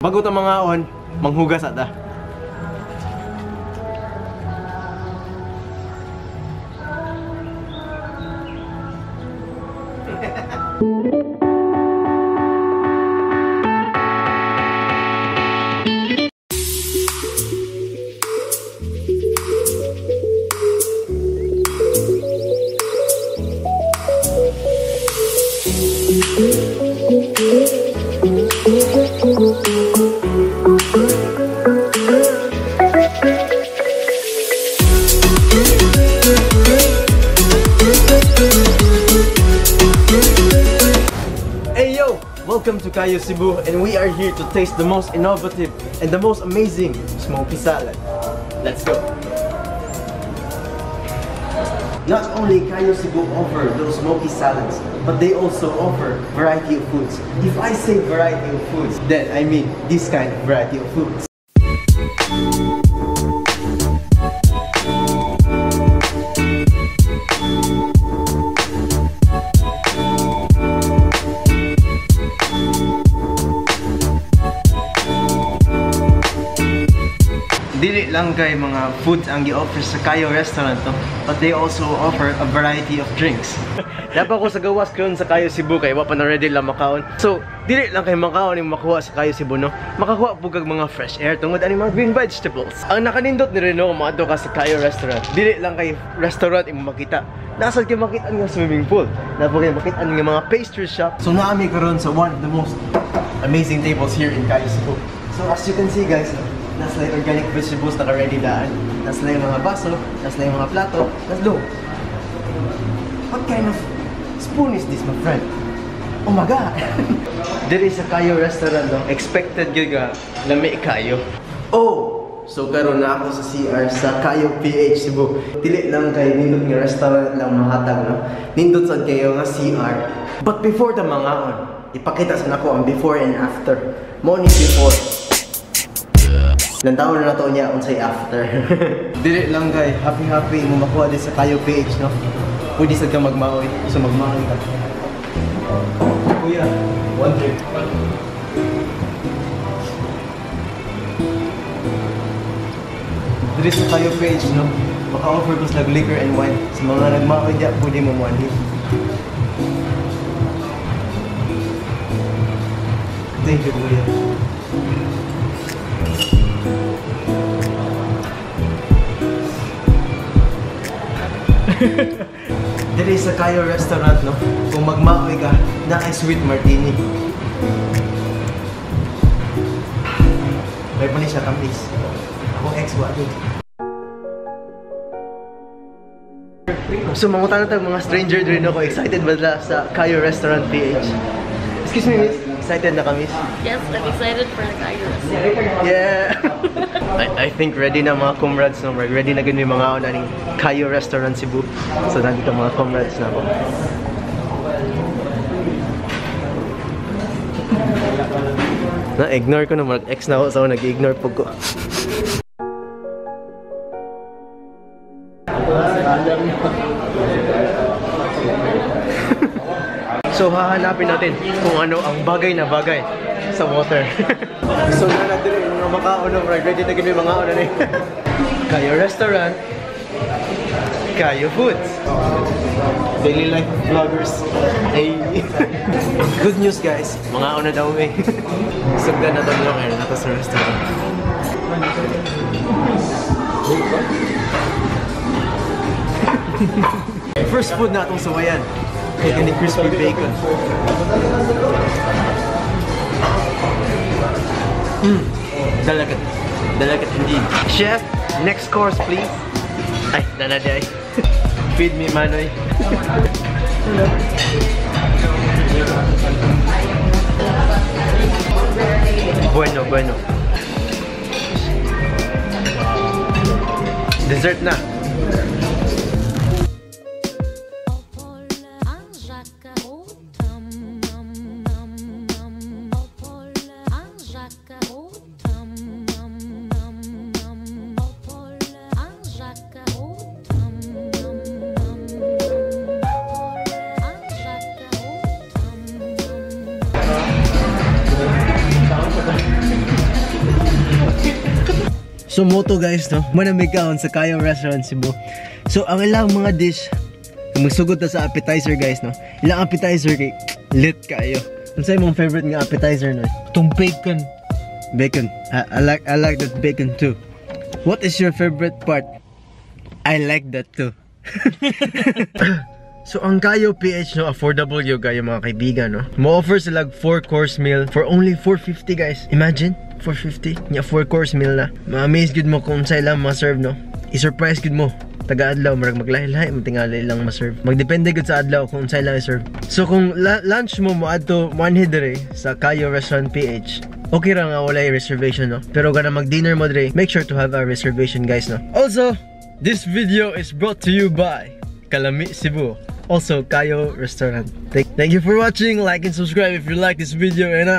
Bago ta mangaon, manghugas ata. Hey yo! Welcome to Cayo Cebu, and we are here to taste the most innovative and the most amazing smoky salad. Let's go! Not only Cayo Cebu offer those smoky salads, but they also offer variety of foods. If I say variety of foods, then I mean this kind of variety of foods. Dili lang kay mga foods ang gi-offer sa Cayo Restaurant, no? But they also offer a variety of drinks. Dapat ko sa gawas karon sa Cayo Cebu kay wa pa na ready lang makaon. So, dili lang kay makaon yung makuha sa Cayo Cebu, no? Makakuha pud kag mga fresh air tungod ani mga green vegetables. Ang nakanindot ni Reno kung maadto ka sa Cayo Restaurant, dili lang kay restaurant imong makita. Nasad kay makita nga swimming pool. Dapat kay makita nga mga pastry shop. So naami karon sa one of the most amazing tables here in Cayo Cebu. So as you can see guys, no? Nasa lang organic vegetables naka-ready daan. Nasa lang yung mga baso, nasa lang yung mga plato, nasa low. What kind of spoon is this, my friend? Oh my God! There is a Cayo Restaurant, no? Expected yun ka, lami kayo. Oh! So karon na ako sa CR sa Cayo PH Cebu. Dili lang kay nindot nga restaurant lang mahatag, no? Nindot sad kayo nga CR. But before the mangaon, ipakita sa nako ang before and after. Mo ni before. Lantaon na nato niya unsay after. Dili lang kay happy mo makuha din sa Cayo PH, no? Pwede sad ka magmaoy. So magmaoy ka. Kuya, one drink. Dili sa Cayo PH, no? Maka-offer ko sila liquor and wine. Sa mga nagmaoy diya, pwede mo muanhi. Thank you, kuya. Diri sa Cayo Restaurant, no? Kung magmaoy ka, naay sweet martini. May pa ni siya tamis. Akong ex wa din. So mangutan na tag mga stranger diri, no? Ko excited ba sa Cayo Restaurant PH? Excuse me, miss. Excited na kami? Yes, I'm excited for the Cayo Restaurant. Yeah! I think ready na mga comrades, no? Ready na gano'n yung mga una ng Cayo Restaurant Cebu. So nandito mga comrades na ako. Na-ignore ko na, mag-ex na ako, so nag-ignore po ko. So hahanapin natin kung ano ang bagay na bagay sa water. So na natin yung mga makaon, no? Ready na gano'n yung mga una na yun. Cayo Restaurant, Cayo Foods. Daily life of vloggers. Hey. Good news guys, mga una daw eh. Sugdan na ito nyo kayo na sa restaurant. First food na itong suwayan. Kaya gani crispy bacon. Delicate. Delicate indeed. Chef, next course please. Ay, nanadi ay. Feed me, Manoy. Bueno, bueno. Dessert na. So mao to, guys, no? Manamig kaon sa Kayo Restaurant Cebu. So ang ilang mga dish, magsugod ta sa appetizer, guys, no? Ilang appetizer kay lit kayo. Unsa imong favorite nga appetizer, no? Itong bacon. Bacon. I like that bacon too. What is your favorite part? I like that too. So ang Kayo PH, no, affordable gyud kayo, mga kaibigan, no. Mo-offer sila 4 course meal for only 450, guys. Imagine 450 nya 4 course meal na. Ma-amaze gud mo kung unsa ilang ma-serve, no. I-surprise gud mo. Taga-adlaw murag maglahi-lahi man tingali ilang ma-serve. Magdepende gud sa adlaw kung unsa ilang i-serve. So kung lunch mo, moadto moanhi dire sa Kayo Restaurant PH, okay ra nga walay reservation, no. Pero gana mag-dinner mo dire, make sure to have a reservation, guys, no. Also, this video is brought to you by Kalami Cebu. Also, Kayo Restaurant. Thank you for watching. Like and subscribe if you like this video and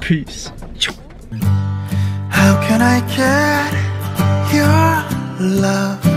peace. How can I get your love?